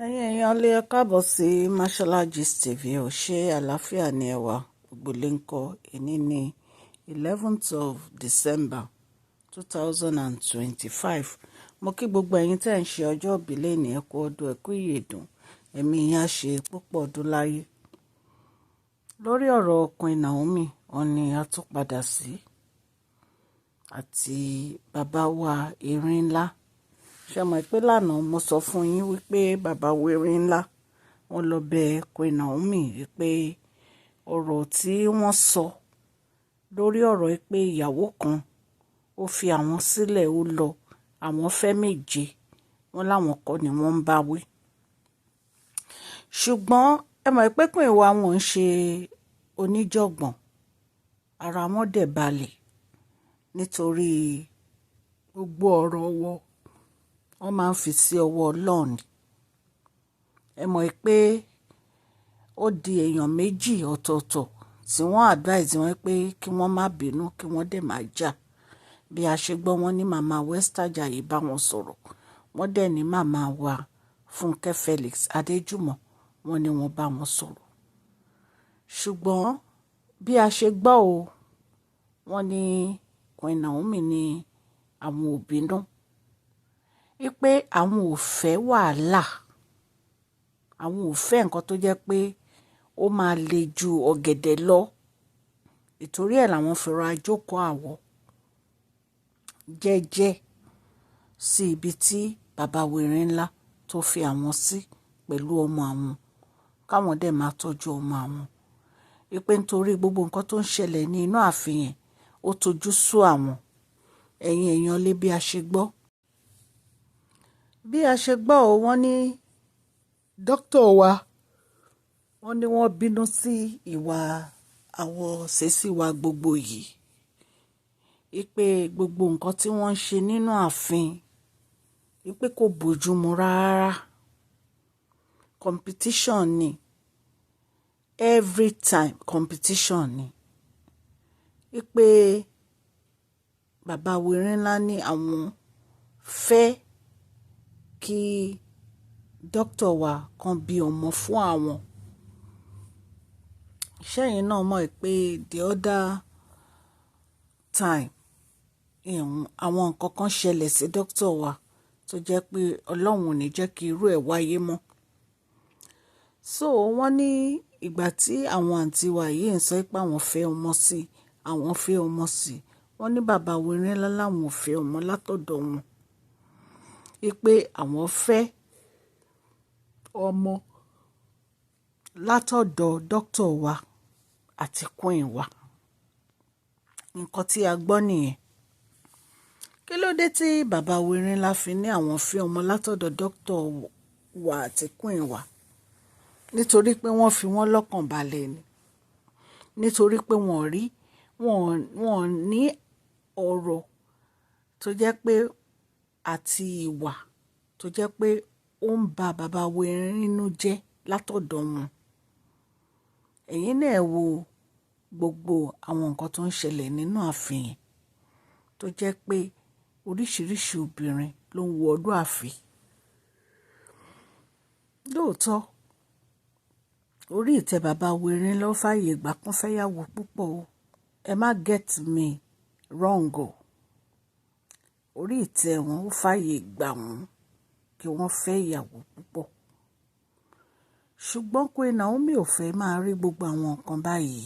Ẹ̀yin èèyàn lé, ẹ káàbọ̀ sí Mashola Gist TV. Ò ṣe àlàáfíà ní ẹwà gbogbo lè ń kọ́. Ẹni ní 11th of December 2025. Mo kí gbogbo ẹ̀yin tẹ́ ń ṣe ọjọ́ ìbí lẹ́ni, ẹ kú ọdún, ẹ kú ìyèdùn, ẹ̀mí yín á ṣe púpọ̀ ọdún láyé. Lórí ọ̀rọ̀ Queen Naomi, òun ni a tún padà sí àti bàbá wa Erin Ńlá. Ṣe mọ̀ pé lánàá mo sọ fún yín wípé bàbá wa Erin Ńlá, wọ́n lọ bẹ Queen Naomi wípé ọ̀rọ̀ tí wọ́n sọ lórí ọ̀rọ̀ pé ìyàwó kan ó fi àwọn sílẹ̀, ó lọ, àwọn fẹ́ méje, wọ́n láwọn kọ́ ni wọ́n ń bá wí. Ṣùgbọ́n ẹ mọ̀ pé Queen wa, wọn ń ṣe oníjọ̀gbọ̀n, ara wọn dẹ̀ balẹ̀ nítorí gbogbo ọ̀rọ̀ wọn, wọ́n máa ń fi sí ọwọ́ Ọlọ́run ni. Ẹ mọ̀ pé ó di èèyàn méjì ọ̀tọ̀ọ̀tọ̀ tí wọ́n advise wọn pé kí wọ́n má bínú, kí wọ́n dẹ̀ má jà. Bí a ṣe gbọ́, wọn ní Màmá West Ajayi bá wọn sọ̀rọ̀, wọ́n dẹ̀ ní màmá wa Fúnkẹ́ Felix Adéjùmọ̀, wọ́n ní wọ́n bá wọn sọ̀rọ̀. Ṣùgbọ́n bí a ṣe gbọ́ o, wọ́n ní Queen Naomi ní àwọn ò bínú, wípé àwọn ò fẹ́ wàhálà, àwọn ò fẹ́ nǹkan tó jẹ́ pé ó máa le ju ọ̀gẹ̀dẹ̀ lọ. Ìtorí ẹ̀ làwọn fi ra jókòó àwọ̀ jẹ́jẹ́ sí ibi tí bàbá Erin Ńlá tó fi àwọn sí pẹ̀lú ọmọ àwọn, káwọn dẹ̀ máa tọ́jú ọmọ àwọn. Wípé nítorí gbogbo nǹkan tó ń ṣẹlẹ̀ ní inú ààfin yẹn, ó tojú sú àwọn. Ẹ̀yin èèyàn lé, bí a ṣe gbọ́. Bí a ṣe gbọ́ o, wọ́n ní dókítà wa, wọ́n ní wọ́n bínú sí ìwà àwọn ṣèṣì wa gbogbo yìí, wípé gbogbo nǹkan tí wọ́n ń ṣe nínú ààfin, wípé kò bójúmu rárá. Competition ni every time, competition ni. Wípé bàbá Erin Ńlá ní àwọn fẹ́ kí dókítà wa kan bí ọmọ fún àwọn. Ṣẹ́yìn náà mọ̀ pé the other time, àwọn nǹkan kan ṣẹlẹ̀ sí dókítà wa tó jẹ́ pé Ọlọ́run ò ní jẹ́ kí irú ẹ̀ wáyé mọ́. So wọ́n ní ìgbà tí àwọn àǹtí wa yìí ń sọ pé àwọn fẹ́ ọmọ sí, àwọn fẹ́ ọmọ sí, wọ́n ní bàbá Erin Ńlá làwọn ò fẹ́ ọmọ látọ̀dọ̀ wọn. Wípé àwọn fẹ́ ọmọ látọ̀dọ̀ dókítà wa àti queen wa. Nǹkan tí a gbọ́ nìyẹn. Kí ló dé tí bàbá Erin Ńlá fi ní àwọn fẹ́ ọmọ látọ̀dọ̀ dókítà wa àti queen wa? Nítorí pé wọ́n fi wọ́n lọ́kàn balẹ̀ ni. Nítorí pé wọ́n rí, wọ́n ní ọ̀rọ̀ tó jẹ́ pé àti ìwà tó jẹ́ pé ó ń ba bàbá Erin nínú jẹ́ látọ̀dọ̀ wọn. Ẹ̀yin náà wo gbogbo àwọn nǹkan tó ń ṣẹlẹ̀ nínú ààfin yẹn, tó jẹ́ pé oríṣìíríṣìí obìnrin ló ń wọ inú ààfin. Lóòótọ́, orí ìtẹ́ bàbá Erin ló fàyè gbà kún fẹ́yàwó púpọ̀ o. Ẹ má get me wrong o. Orí ìtẹ́ wọn ó fàyè gbà wọ́n kí wọ́n fẹ́ ìyàwó púpọ̀. Ṣùgbọ́n Queen Naomi ò fẹ́ máa rí gbogbo àwọn nǹkan báyìí.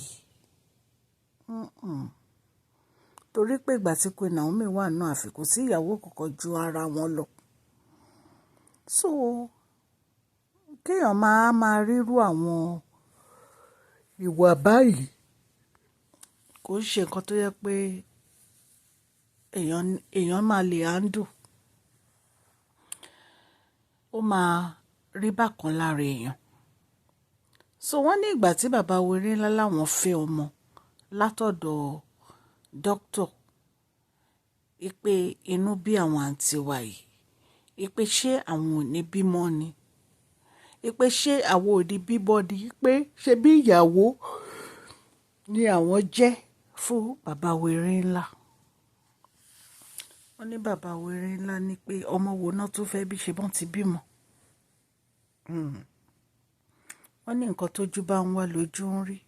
Torí pé ìgbà tí Queen Naomi wà nínú ààfin, kò sí ìyàwó kankan ju ara wọn lọ. So kí èèyàn máa máa rírú àwọn ìwà báyìí kò ṣe nǹkan tó yẹ pé èèyàn máa lè handle. Ó máa rí bákan lára èèyàn. So wọ́n ní ìgbà tí bàbá Erin Ńlá láwọn fẹ́ ọmọ látọ̀dọ̀ doctor, wípé inú bí àwọn àǹtí wa yìí, wípé ṣé àwọn ò ní bímọ ni? Wípé ṣé àwọn ò ní bímọ ni? Pé ṣé bí ìyàwó ni àwọn jẹ́ fún bàbá Erin Ńlá. Wọ́n ní bàbá Erin Ńlá ní pé ọmọ wo náà tó fẹ́ bí, ṣe bọ́n ti bímọ. Wọ́n ní nǹkan tójú bá ń wá lójú ń rí.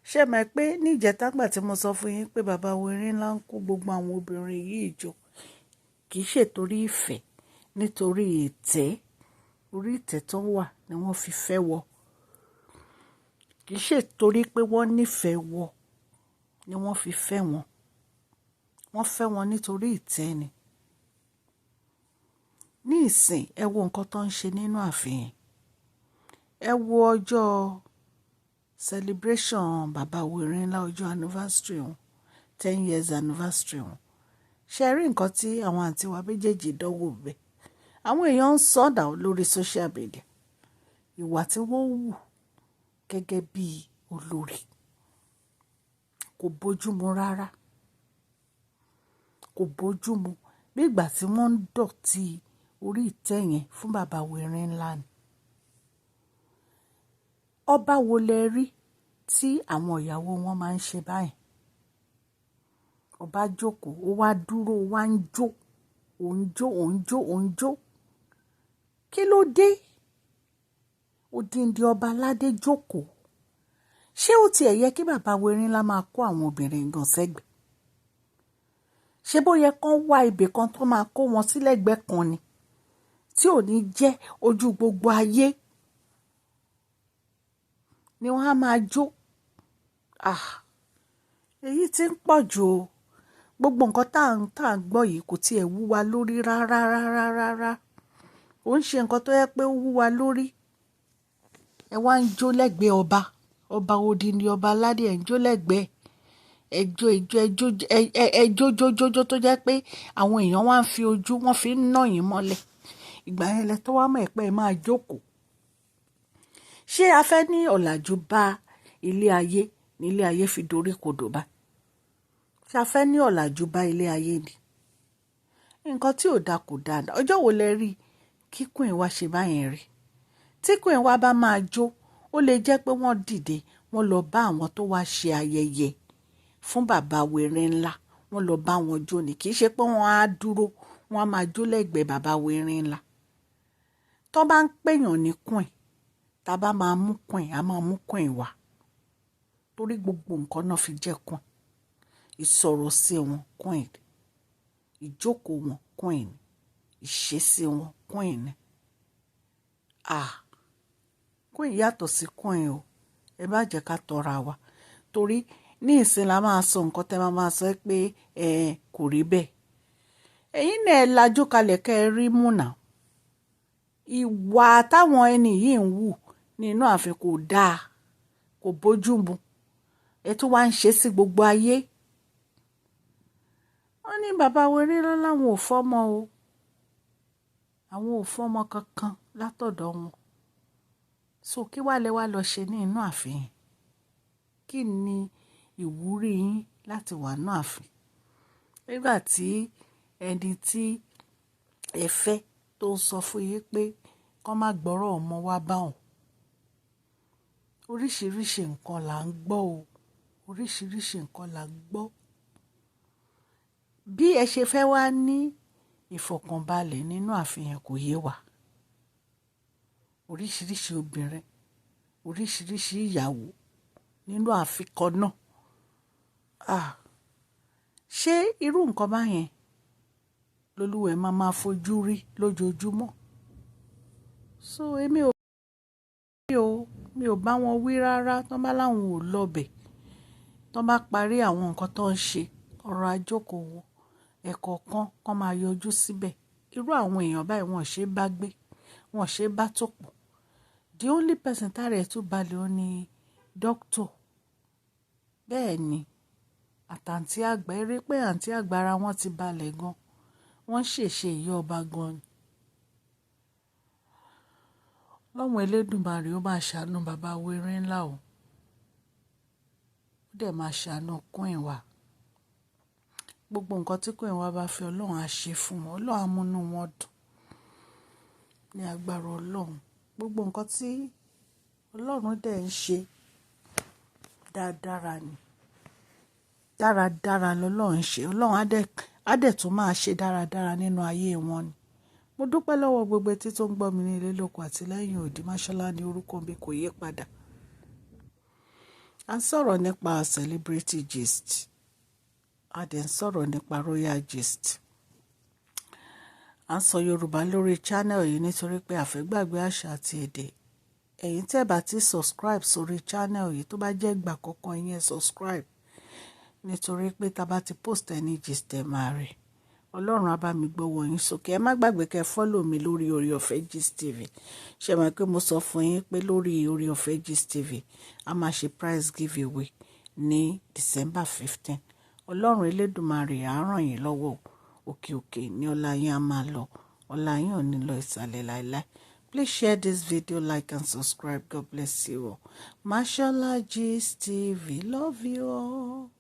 Ṣé ẹ mọ̀ pé ní ìjẹta ìgbà tí mo sọ fún yín pé bàbá Werinlá ń kó gbogbo àwọn obìnrin yìí jọ, kì í ṣe torí ìfẹ́, nítorí ìtẹ́, orí ìtẹ́ tó wà ni wọ́n fi fẹ́ wọ. Kì í ṣe torí pé wọ́n nífẹ̀ẹ́ wọ ni wọ́n fi fẹ́ wọn. Wọ́n fẹ́ wọn nítorí ìtẹ́ ni. Ní ìsìn, ẹ wo nǹkan tó ń ṣe nínú ààfin. Ẹ wo ọjọ́ celebration bàbá Werinlá, ọjọ́ anniversary wọn, 10 years anniversary wọn. Ṣé ẹ rí nǹkan tí àwọn àǹtí wa méjèèjì dánwò bẹ́ẹ̀? Àwọn èèyàn ń sọ̀dà lórí social media. Ìwà tí wọ́n hù gẹ́gẹ́ bí olórí kò bójú mu rárá. Kò bójú mu. Bí ìgbà tí wọ́n ń dọ̀tí orí ìtẹ́ yẹn fún bàbá Werinlá ni. Ọba wo lẹ rí tí àwọn ìyàwó wọn máa ń ṣe báyìí? Ọba jókòó, ó wá dúró, ó wá ń jó, ó ń jó, ó ń jó, ó ń jó. Kí ló dé? Odindi ọba aládé jókòó. Ṣé ó tiẹ̀ yẹ kí bàbá Werinlá máa kó àwọn obìnrin gan sẹ́gbẹ̀ẹ́? Ṣé bó yẹ kán wá ibì kan tó máa kó wọn sílẹ̀gbẹ́ kan ni, tí ò ní jẹ́ ojú gbogbo ayé ni wọ́n á máa jó? Ah, èyí tí ń pọ̀ jù o. Gbogbo nǹkan tá à ń gbọ́ yìí kò tiẹ̀ wú wa lórí rárá rárá rárá. Kò ń ṣe nǹkan tó yẹ pé ó wú wa lórí. Ẹ wá ń jó lẹ́gbẹ̀ẹ́ ọba, ọba odindi ọba aládé, ẹ̀ ń jó lẹ́gbẹ̀ẹ́. Ẹjọ́ ẹjọ́ ẹjọ́ ẹjọ́ jójójó tó jẹ́ pé àwọn èèyàn wá ń fi ojú wọ́n fi ń nà yín mọ́lẹ̀. Ìgbà yẹn lẹ tó wá mọ̀ pé ẹ máa jókòó. Ṣé a fẹ́ ní ọ̀làjú bá ilé ayé ní ilé ayé fi dorí kodò bá? Ṣé a fẹ́ ní ọ̀làjú bá ilé ayé ni? Nǹkan tí ò da kò da. Ọjọ́ wo lẹ rí kí queen wa ṣe báyẹn rí? Tí queen wa bá máa jó, ó lè jẹ́ pé wọ́n dìde, wọ́n lọ bá àwọn tó wá ṣe ayẹyẹ fún bàbá Werinlá, wọ́n lọ bá wọn jó ni. Kì í ṣe pé wọ́n á dúró, wọ́n á máa jó lẹ́gbẹ̀ẹ́ bàbá Werinlá. Tó bá ń pèèyàn ní queen, tá bá máa mú queen, a máa mú queen wá. Torí gbogbo nǹkan náà fi jẹ́ queen. Ìsọ̀rọ̀ sí wọn, queen. Ìjókòó wọn, queen. Ìṣesí wọn, queen. Ah, queen yàtọ̀ sí queen o. Ẹ má jẹ́ ká tọra wa. Torí ní ìsìn la máa sọ nǹkan tẹ́ máa máa sọ pé ẹ kò rí bẹ́ẹ̀. Ẹ̀yin náà ẹ lajú kalẹ̀ kẹ́ ẹ rí mú náà. Ìwà táwọn ẹni yìí ń wù nínú ààfin kò dáa, kò bójú mu. Ẹ tún wá ń ṣe sí gbogbo ayé. Wọ́n ní bàbá Werinlá láwọn ò fọ́mọ o. Àwọn ò fọ́mọ kankan látọ̀dọ̀ wọn. So kí wá lẹ wá lọ ṣe ní inú ààfin? Kí ni ìwúrí yín láti wà nínú ààfin? Nígbà tí ẹni tí ẹ fẹ́ tó ń sọ fún yín pé kó má gbọ́rọ̀ ọmọ wá bá òun. Oríṣiríṣi nǹkan là ń gbọ́ o. Oríṣiríṣi nǹkan là ń gbọ́. Bí ẹ ṣe fẹ́ wá ní ìfọ̀kànbalẹ̀ nínú ààfin yẹn kò yé wa. Oríṣiríṣi obìnrin, oríṣiríṣi ìyàwó nínú ààfin kan náà. Ah, ṣé irú nǹkan báyẹn lolúwẹ̀ máa máa fojú rí lójoojúmọ́? So èmi ò, mi ò bá wọn wí rárá. Tán bá láwọn ò lọ bẹ̀, tán bá parí àwọn nǹkan tó ń ṣe, ọ̀rọ̀ àjókòó wọn, ẹ̀kọ̀ọ̀kan kan máa yọjú síbẹ̀. Irú àwọn èèyàn báyìí wọ́n ṣe bá gbé, wọ́n ṣe bá tò pọ̀. The only person tára ẹ̀ tún balẹ̀ ó ní doctor. Bẹ́ẹ̀ ni, àtàǹtí àgbà, ẹ rí pé àǹtí àgbà ara wọn ti balẹ̀ gan. Wọ́n ṣèṣe ìyá ọba gan ni. Ọlọ́run Elédùmarè ó máa ṣàánú bàbá Werinlá o. Ó dẹ̀ máa ṣàánú queen wa. Gbogbo nǹkan tí queen wa bá fẹ́, Ọlọ́run á ṣe fún wọn. Ọlọ́run á mú inú wọn dùn ní agbára Ọlọ́run. Gbogbo nǹkan tí Ọlọ́run dẹ̀ ń ṣe dáadára ni. Dáradára lọ́lọ́run ń ṣe. Ọlọ́run á dẹ̀ tún máa ṣe dáradára nínú ayé wọn ni. Gbogbo nǹkan tí Mo dúpẹ́ lọ́wọ́ gbogbo etí tó ń gbọ́ mi ní ilé lóko àti lẹ́yìn odi. Máṣọ́lá ní orúkọ mi, kò yí padà. À ń sọ̀rọ̀ nípa celebrity gist. A dẹ̀ ń sọ̀rọ̀ nípa royal gist. À ń sọ Yorùbá lórí channel yìí nítorí pé a fẹ́ gbàgbé àṣà àti èdè. Ẹ̀yin tí ẹ bá ti subscribe sórí channel yìí, tó bá jẹ́ ìgbà àkọ́kọ́ yín, ẹ subscribe. Nítorí pé tí a bá ti post any gist, ẹ máa rí. Ọlọ́run á bá mi gbọ́wọ́ yín sókè. Ẹ má gbàgbé kẹ́ follow mi lórí Oore Ọ̀fẹ́ Gist TV. Ṣé mọ̀ pé mo sọ fún yín pé lórí Oore Ọ̀fẹ́ Gist TV, a máa ṣe prize giveaway ní December 15? Ọlọ́run Elédùmarè á ràn yín lọ́wọ́. Òkè òkè ní ọlá yín á máa lọ. Ọlá yín ò ní lọ ìsàlẹ̀ láéláé. Please share this video, like and subscribe. God bless you all. Mashola Gist TV. Love you all.